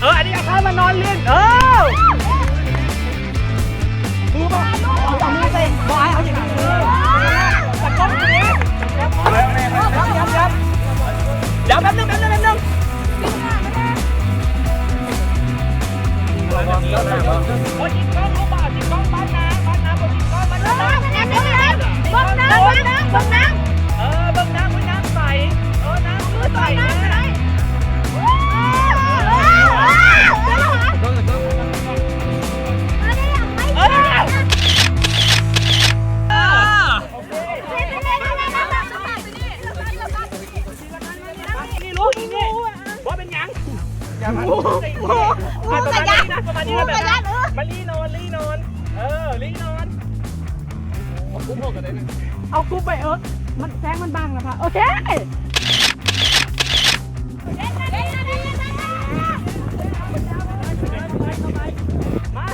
เออ อันนี้เอาข้าวมานอนเล่น เออ มือบ่ เอามือใส่ บ่ เอาอย่างนี้ เออ ตะโกน เดี๋ยว เดี๋ยว เดี๋ยว เดี๋ยว แป๊บนึง แป๊บนึง แป๊บนึง โอ้ย จิกกล้องลูกบ่าว จิกกล้อง บ้านน้ำ บ้านน้ำ บ่จิกกล้อง บ้านน้ำ เบิ่งน้ำ เบิ่งน้ำ เบิ่งน้ำ เออ เบิ่งน้ำ อุ๊ย น้ำใส เออ น้ำใสนะ เออ เออ นี่ลูก นี่ บ่เป็นหยัง อย่ามา งู งู งูกะยัด ประมาณนี้นะ ประมาณนี้นะ แบบนั้น มะลินอน ลินอน เออ ลินอน เอากุ๊บออกก็ได้นะ เอากุ๊บไป เออ มัน แสงมันบังนะคะ โอเค มา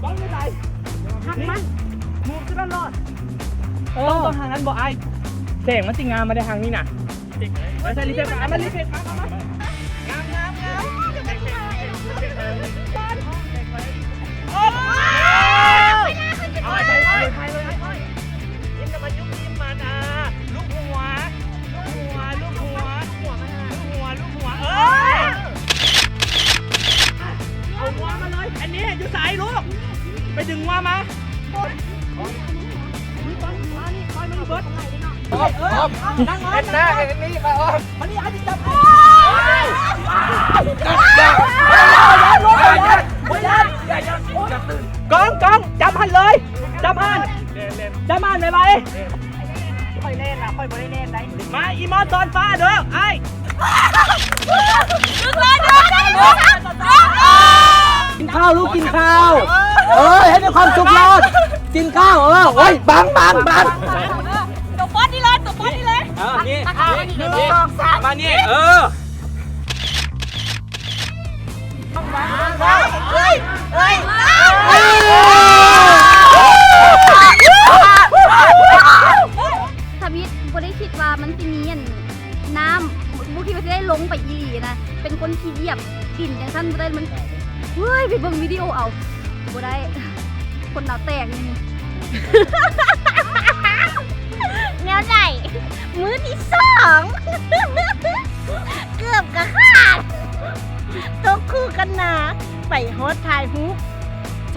กล้องอยู่ไหน หักมัน มุมขึ้นรอด เออ ต้อง ต้องทางนั้นบ่อ้าย แสงมันสิงามมาได้ทางนี้น่ะ มาใส่รีเฟกมา เอามารีเฟกมา เอามา งาม งาม งาม โอ้โห เอาไป เอาไป เอาไป เอาไป ยิ้มน้ำมัน ยุบยิ้มมัน อ่า ลูบหัว ลูบหัว ลูบหัว ลูบหัว ลูบหัว เออ เอางัวมาเลย อันนี้อยู่ไสลูก ไปดึงงัวมา เออ นั่งลง เห็นหน้า เห็นนี่ มาออก มานี่ ไอ้ที่จับ กล้อง กล้อง จับหันเลย จับหัน จับหันไวๆ ข่อยเล่นนะ ข่อยบ่ได้เล่นได้ มา อีมอสตอนฟ้าเด้อ ไอ้ ดึงเลย ดึงเลย ดึง ดึง ดึง กินข้าวลูก กินข้าว เออ ให้มีความสุขรอด กินข้าว เออ โอ๊ย บัง บัง บัง ตัวป๊อดนี่เลย ตัวป๊อดนี่เลย เออ นี่ นี่ นี่ หนึ่ง สอง สาม มานี่ เออ เอ้ย เอ้ย ทำอิดบ่ได้คิดว่ามันสิมีอัน น้ำ บ่คิดว่าสิได้ลงไปอีหลีนะ เป็นคนขี้เหยียบดินจังซั่นบ่ได้ มัน เฮ้ย ไปเบิ่งวิดีโอเอา บ่ได้ คนหน้าแตกนี่ แนวใด มื้อที่สอง เกือบกะขาด ตกคู่กันนา ไปฮอดถ่ายรูป ส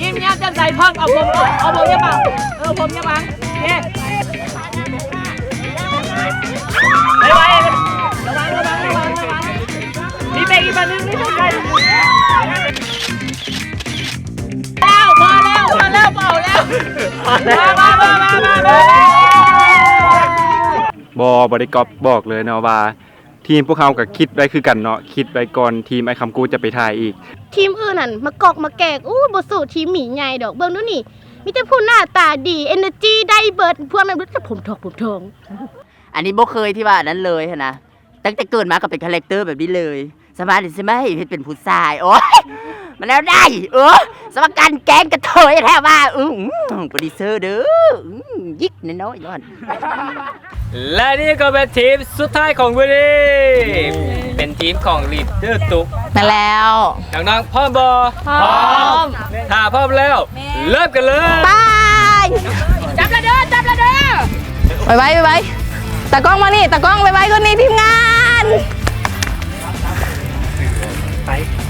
ຍິ້ມແຍ້ມແຈ່ມໃສ ພ້ອມ ເອົາຜົມ ເອົາຜົມຢ່າບັງ ເອີ ຜົມຢ່າບັງ ເຢ້ ໄວໆ ລະວັງ ລະວັງ ລະວັງ ລະວັງ ມີເບຣກອີກບາດໜຶ່ງ ມີເບຣກ ແລ້ວ ພໍແລ້ວ ພໍແລ້ວ ບໍ່ເອົາແລ້ວ ມາ ມາ ມາ ມາ ມາ ມາ ບໍ່ ບໍ່ໄດ້ກັອບ ບອກເລີຍເນາະວ່າ ທີມພວກເຮົາກໍຄິດໄວ້ຄືກັນເນາະ ຄິດໄວ້ກ່ອນທີມອ້າຍຄຳກູ້ຈະໄປຖ່າຍອີກ. ທີມອື່ນຫັ້ນມາກອກມາແກກ ອູ້ຍ ບໍ່ສູ້ທີມໝີໃຫຍ່ດອກ ເບິ່ງດູນີ້ ມີແຕ່ຜູ້ໜ້າຕາດີ ເອເນີຈີໄດ້ເບິດ ພວກນັ້ນມີແຕ່ຜົມທອງ ຜົມທອງ. ອັນນີ້ບໍ່ເຄີຍທີ່ວ່າອັນນັ້ນເລີຍຫັ້ນນະ ຕັ້ງແຕ່ເກີດມາກໍເປັນຄາແຣັກເຕີແບບນີ້ເລີຍ ສາມາດຊິມາໃຫ້ເຮັດເປັນຜູ້ຊາຍ ໂອ້ຍ ມັນແນວໃດ ເອີ ສະມາກັນແກ້ງກະເທີຍແທ້ວ່າ ອື ໂປຣດິວເຊີເດີ ອື ຍິກນ້ອຍໆ ຍ້ອນ ແລະນີ້ກໍເປັນທີມສຸດທ້າຍຂອງມື້ນີ້ ເປັນທີມຂອງລີດເດີຕຸກ ນັ້ນແລ້ວ ນ້ອງໆ ພ້ອມບໍ່? ພ້ອມ ຖ້າພ້ອມແລ້ວ ເລີ່ມກັນເລີຍ ໄປ ຈັບລະເດີ ຈັບລະເດີ ໄວໆ ໄວໆ ຕາກ້ອງມານີ້ ຕາກ້ອງໄວໆ ກວ່ານີ້ ທີມງານ ໄປ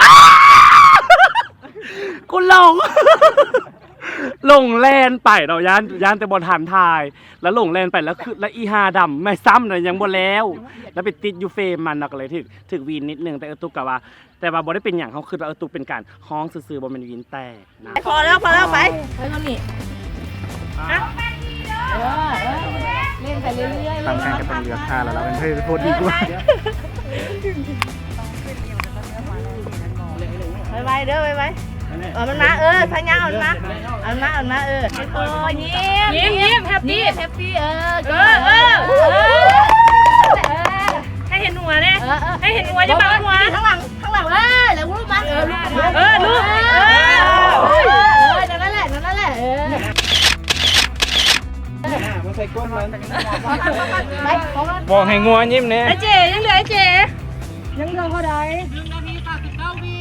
ອ້າ ກູຫຼົງ ຫຼົງແລ່ນໄປເນາະ ຢ້ານ ຢ້ານແຕ່ບໍ່ທັນຖ່າຍ ແລ້ວຫຼົງແລ່ນໄປ ແລ້ວຄື ແລ້ວອີຫ່າດຳແມ່ຊ້ຳນະຍັງບໍ່ແລ້ວ ແລ້ວໄປຕິດຢູ່ເຟຣມມັນເນາະ ກໍເລີຍຖືກ ຖືກວີນນິດໜຶ່ງ ແຕ່ເອີຕຸກກະວ່າ ແຕ່ວ່າບໍ່ໄດ້ເປັນຫຍັງ ເຮົາຄິດວ່າເອີຕຸກເປັນການຮ້ອງຊື່ໆ ບໍ່ແມ່ນວີນແຕກນະ. ພໍແລ້ວ ພໍແລ້ວ ໄປ ໄປເທົ່ານີ້. ເອີ ເອີ ເລ່ນໄປເລື້ອຍໆ ບາງຄັ້ງກໍຕ້ອງເລືອກທ່າແລ້ວ ລາວເປັນເພດໂພດດີກວ່າ. ໄວໆເດີ ໄວໆ ເອີ ມັນມາ ເອີ ພະຍາຍາມ ເອົາມັນມາ ເອົາມັນມາ ເອີ ຄ່ອຍໆ ຍິ້ມ ຍິ້ມ ຍິ້ມ ແຮບປີ້ ແຮບປີ້ ເອີ ເອີ ເອີ ເອີ ໃຫ້ເຫັນຫົວແດ່ ເອີ ເອີ ໃຫ້ເຫັນຫົວ ຢ່າບັງຫົວ ຂ້າງຫຼັງ ຂ້າງຫຼັງ ເອີ ແລ້ວລູບມັນ ເອີ ລູບ ເອີ ລູບ ເອີ ເອີ ນັ້ນແຫຼະ ນັ້ນແຫຼະ ເອີ ມັນໃສ່ກົ້ນມັນ ໄປ ບອກໃຫ້ງົວຍິ້ມແດ່ ໄອ້ເຈ ຍັງເຫຼືອໄອ້ເຈ ຍັງເຫຼືອເທົ່າໃດ? ໜຶ່ງນາທີສາມສິບເກົ້າວິ.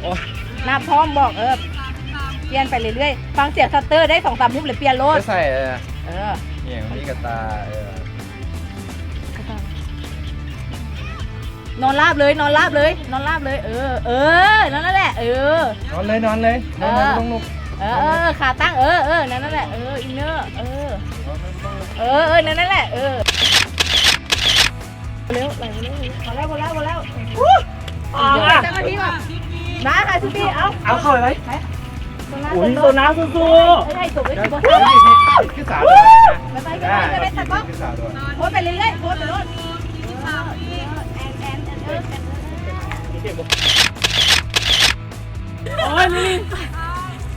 ໂອ້ຍ ນັບພ້ອມບອກ ເອີ ປ່ຽນໄປເລື້ອຍໆ ຟັງສຽງຊັດເຕີໄດ້ສອງສາມຮູບແລ້ວປ່ຽນໂລດ ໄປໃສ່ ເອີ ເອີ ອີ່ຫຍັງ ມີກະຕ່າ ເອີ ນອນລາບເລີຍ ນອນລາບເລີຍ ນອນລາບເລີຍ ເອີ ເອີ ນັ້ນແຫຼະ ເອີ ນອນເລີຍ ນອນເລີຍ ນອນເລີຍ ເອີ ບໍ່ຕ້ອງລຸກ ເອີ ເອີ ເອີ ຂາຕັ້ງ ເອີ ເອີ ນັ້ນແຫຼະ ເອີ ອິນເນີ ເອີ ເອີ ເອີ ນັ້ນແຫຼະ ເອີ. ເລັວ ໄຫຼມາເລັວ ພໍແລ້ວ ພໍແລ້ວ ພໍແລ້ວ ອອກມາ ເຈົ້າໜ້າທີ່ວ່າ ມາ ຫາຊິຕີ ເອົາ ເອົາເຂົ້າໄປໄວ້ ໂອ້ຍ ໂຊນາສູ້ໆ ເອີ ໃຫ້ຕົກໄດ້ຊິບໍ່ ຄືສາວ ໄປ ໄປ ໄປ ໄປ ໄປ ໂພສໄປເລື້ອຍໆ ໂພສໄປໂລດ ໂອ້ຍ ນີ້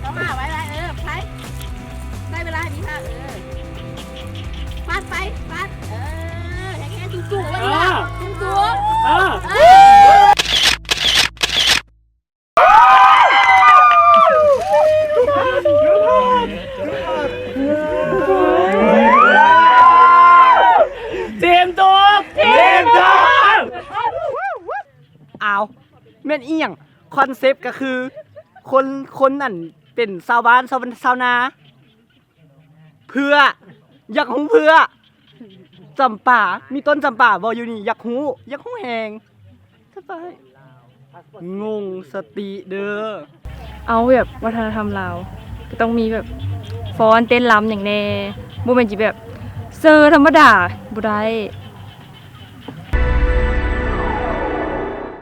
ເຂົ້າມາ ໄວ້ ໄວ້ ເອີ ໄປ ໃຊ້ເວລາໃຫ້ມີຄ່າ ເອີ ຟາດໄປ ຟາດ ເອີ ແຮງໆ ສູງໆ ເອີ ສູງໆ ເອີ ເອີ ເຈມຕົກ ເຈມຕົກ ອ້າວ ແມ່ນອີ່ຫຍັງ? ຄອນເຊັບກໍຄື ຄົນ ຄົນນັ້ນເປັນຊາວບ້ານ ຊາວ ຊາວນາ ເພື່ອ ຢາກຮູ້ເພື່ອ ຈຳປາ ມີຕົ້ນຈຳປາບໍ່ຢູ່ນີ້? ຢາກຮູ້ ຢາກຮູ້ແຮງ ສະບາຍ ງົງສະຕິເດີ. ເອົາແບບວັດທະນະທຳລາວ ກໍຕ້ອງມີແບບຟ້ອນເຕັ້ນລຳຫຍັງແດ່ ບໍ່ແມ່ນຊິແບບເຊີທຳມະດາ ບໍ່ໄດ້.